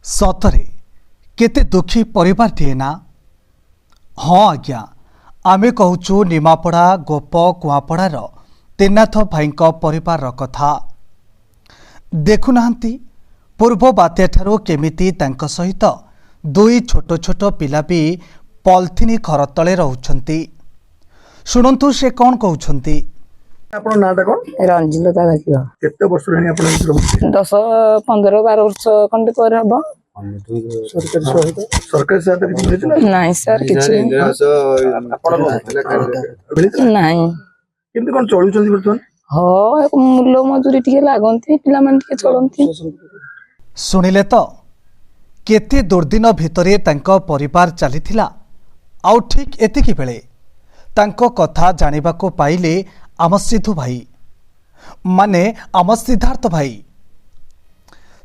ସତରେ କେତେ ଦୁଃଖୀ ପରିବାରଟିଏ ନା? ହଁ ଆଜ୍ଞା, ଆମେ କହୁଛୁ ନିମାପଡ଼ା ଗୋପ କୁଆଁପଡ଼ାର ତ୍ରିନାଥ ଭାଇଙ୍କ ପରିବାରର କଥା। ଦେଖୁନାହାନ୍ତି, ପୂର୍ବ ବାତ୍ୟାଠାରୁ କେମିତି ତାଙ୍କ ସହିତ ଦୁଇ ଛୋଟ ଛୋଟ ପିଲା ବି ପଲିଥିନି ଘର ତଳେ ରହୁଛନ୍ତି। ଶୁଣନ୍ତୁ ସେ କ'ଣ କହୁଛନ୍ତି। ଆପଣଙ୍କ ନାଁଟା କଣ? ରଞ୍ଜିଲତା ବାଜିବ। କେତେ ବର୍ଷ ହେଲାଣି ଆପଣ ଏଠି ରହୁଛନ୍ତି? 10, 15, 12 ବର୍ଷ ଖଣ୍ଡେ ପରେ ହବ। ସରକାରୀ ସହାୟତା, ସରକାରୀ ସହାୟତା କିଛି ମିଳିଥିଲା? ନାଇଁ ସାର୍, କିଛି ମିଳିଥିଲା? ନାଇଁ। କେମିତି କଣ ଚଳୁଛନ୍ତି ବର୍ତ୍ତମାନ? ହଁ, ମୂଲ ମଜୁରୀ ଟିକେ ଲାଗନ୍ତି, ପିଲାମାନେ ଟିକେ ଚଳନ୍ତି। ଶୁଣିଲେ ତ, କେତେ ଦୁର୍ଦିନ ଭିତରେ ତାଙ୍କ ପରିବାର ଚାଲିଥିଲା। ଆଉ ଠିକ୍ ଏତିକି ବେଳେ ତାଙ୍କ କଥା ଜାଣିବାକୁ ପାଇଲେ ଆମ ସିଧୁ ଭାଇ, ମାନେ ଆମ ସିଦ୍ଧାର୍ଥ ଭାଇ।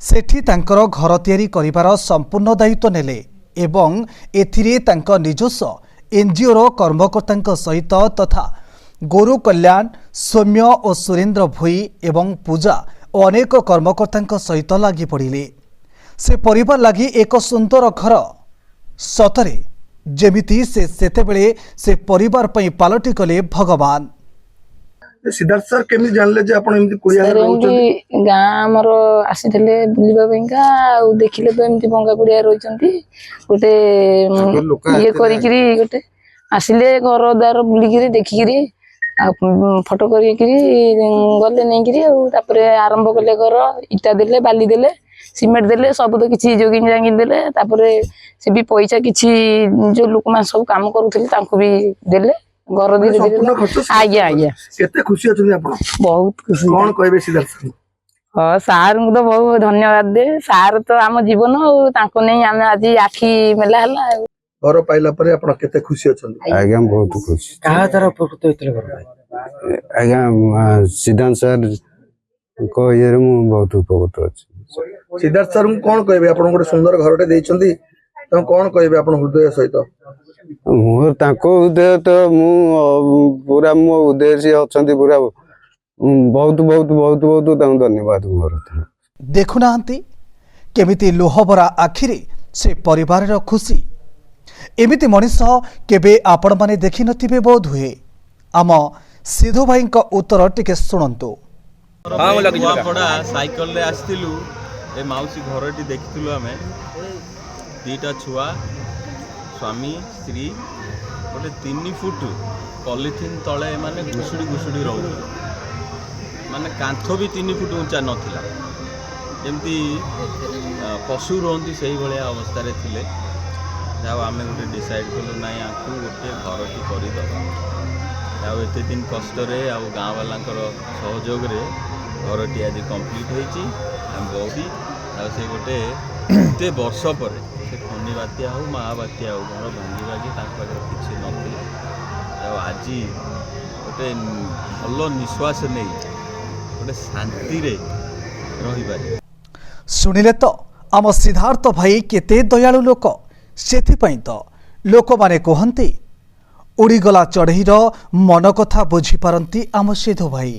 ସେଠି ତାଙ୍କର ଘର ତିଆରି କରିବାର ସମ୍ପୂର୍ଣ୍ଣ ଦାୟିତ୍ୱ ନେଲେ ଏବଂ ଏଥିରେ ତାଙ୍କ ନିଜସ୍ୱ ଏନ୍ଜିଓର କର୍ମକର୍ତ୍ତାଙ୍କ ସହିତ ତଥା ଗୋରୁ କଲ୍ୟାଣ, ସୌମ୍ୟ ଓ ସୁରେନ୍ଦ୍ର ଭୋଇ ଏବଂ ପୂଜା ଓ ଅନେକ କର୍ମକର୍ତ୍ତାଙ୍କ ସହିତ ଲାଗି ପଡ଼ିଲେ ସେ ପରିବାର ଲାଗି ଏକ ସୁନ୍ଦର ଘର। ସତରେ ଯେମିତି ସେ ସେତେବେଳେ ସେ ପରିବାର ପାଇଁ ପାଲଟି ଗଲେ ଭଗବାନ। ସିଦ୍ଧାର୍ଥ ସାର୍ କେମିତି ଜାଣିଲେ ଯେ ଆପଣ ଏମିତି କୁଡ଼ିଆ ସାର୍, ଏମିତି ରହୁଛନ୍ତି? ଗାଁ ଆମର ଆସିଥିଲେ ବୁଲିବା ପାଇଁକା, ଆଉ ଦେଖିଲେ ତ ଏମିତି ଭଙ୍ଗା କୁଡ଼ିଆ ରହିଛନ୍ତି। ଗୋଟେ ଇଏ କରିକିରି ଗୋଟେ ଆସିଲେ, ଘର ଦ୍ୱାର ବୁଲିକିରି ଦେଖିକିରି ଆଉ ଫଟୋ କରିକିରି ଗଲେ ନେଇକିରି। ଆଉ ତାପରେ ଆରମ୍ଭ କଲେ ଘର, ଇଟା ଦେଲେ, ବାଲି ଦେଲେ, ସିମେଣ୍ଟ ଦେଲେ, ସବୁ ତ କିଛି ଯୋଗେଇ ଜାଙ୍ଗି ଦେଲେ। ତାପରେ ସେ ବି ପଇସା କିଛି ଯୋଉ ଲୋକମାନେ ସବୁ କାମ କରୁଥିଲେ ତାଙ୍କୁ ବି ଦେଲେ। ଘର ଧୀରେ ଧୀରେ ସମ୍ପୂର୍ଣ୍ଣ ଖର୍ଚ୍ଚ? ଆଜ୍ଞା। କେତେ ଖୁସି ଅଛନ୍ତି ଆପଣ? ବହୁତ ଖୁସି। କଣ କହିବେ ସିଦ୍ଧାର୍ଥ ସାର୍? ହଁ, ସାର୍ଙ୍କୁ ତ ବହୁତ ଧନ୍ୟବାଦ ଦେ। ସାର୍ ତ ଆମ ଜୀବନ, ଆଉ ତାଙ୍କୁ ନେଇ ଆମେ ଆଜି ଆଖି ମେଲା ହେଲା ଆଉ। ଘର ପାଇଲା ପରେ ଆପଣ କେତେ ଖୁସି ଅଛନ୍ତି? ଆଜ୍ଞା, ବହୁତ ଖୁସି। କାହା ଦ୍ୱାରା ଉପକୃତ ହେଇଥିଲେ ଘର ପାଇଁ? ଆଜ୍ଞା, ସିଦ୍ଧାନ୍ତ ସାର୍ଙ୍କ ଇଏରେ ମୁଁ ବହୁତ ଉପକୃତ ଅଛି। ସିଦ୍ଧାର୍ଥ ସାର୍ଙ୍କୁ କଣ କହିବେ? ଆପଣ ଗୋଟେ ସୁନ୍ଦର ଘରଟେ ଦେଇଛନ୍ତି, ତାଙ୍କୁ କଣ କହିବେ ଆପଣ ହୃଦୟ ସହିତ? ମୋର ତାଙ୍କ ହୃଦୟ ତ ମୁଁ ପୁରା ମୋ ହୃଦୟ ସିଏ ଅଛନ୍ତି ପୁରା। ବହୁତ ବହୁତ ବହୁତ ବହୁତ ତାଙ୍କୁ ଧନ୍ୟବାଦ ମୋର। ଦେଖୁନାହାନ୍ତି, କେମିତି ଲୁହଭରା ଆଖିରେ ସେ ପରିବାରର ଖୁସି। ଏମିତି ମଣିଷ କେବେ ଆପଣମାନେ ଦେଖିନଥିବେ ବୋଧହୁଏ। ଆମ ସିଧୁ ଭାଇଙ୍କ ଉତ୍ତର ଟିକେ ଶୁଣନ୍ତୁ। କୁଆପଡ଼ା ସାଇକେଲରେ ଆସିଥିଲୁ, ଏ ମାଉସୀ ଘରଟି ଦେଖିଥିଲୁ ଆମେ। ଦିଟା ଛୁଆ, ସ୍ୱାମୀ ସ୍ତ୍ରୀ, ଗୋଟେ 3 ଫୁଟ ପଲିଥିନ୍ ତଳେ ଏମାନେ ଘୁଷୁଡ଼ି ଘୁଷୁଡ଼ି ରହୁଥିଲେ। ମାନେ କାନ୍ଥ ବି 3 ଫୁଟ ଉଞ୍ଚା ନଥିଲା। ଯେମିତି ପଶୁ ରୁହନ୍ତି, ସେଇଭଳିଆ ଅବସ୍ଥାରେ ଥିଲେ। ଯାଉ ଆମେ ଗୋଟେ ଡିସାଇଡ଼୍ କଲୁ, ନାଇଁ, ଆଙ୍କୁ ଗୋଟେ ଘରଟି କରିଦେବା। ଆଉ ଏତେ ଦିନ କଷ୍ଟରେ ଆଉ ଗାଁ ବାଲାଙ୍କର ସହଯୋଗରେ ଘରଟି ଆଜି କମ୍ପ୍ଲିଟ୍ ହେଇଛି। ଆମେ ବହୁତ, ଆଉ ସେ ଗୋଟେ ଏତେ ବର୍ଷ ପରେ, ସେ ଫନି ବାତ୍ୟା ହଉ, ମହାବାତ୍ୟା ହଉ, ଘର ଭାଙ୍ଗି ଭାଙ୍ଗି ତାଙ୍କ ପାଖରେ କିଛି ନଥିଲା। ଆଉ ଆଜି ଗୋଟେ ଭଲ ନିଶ୍ୱାସ ନେଇ ଗୋଟେ ଶାନ୍ତିରେ ରହିପାରିବେ। ଶୁଣିଲେ ତ, ଆମ ସିଦ୍ଧାର୍ଥ ଭାଇ କେତେ ଦୟାଳୁ ଲୋକ। ସେଥିପାଇଁ ତ ଲୋକମାନେ କୁହନ୍ତି, ଉଡ଼ିଗଲା ଚଢ଼େଇର ମନ କଥା ବୁଝିପାରନ୍ତି ଆମ ସିଧୁ ଭାଇ।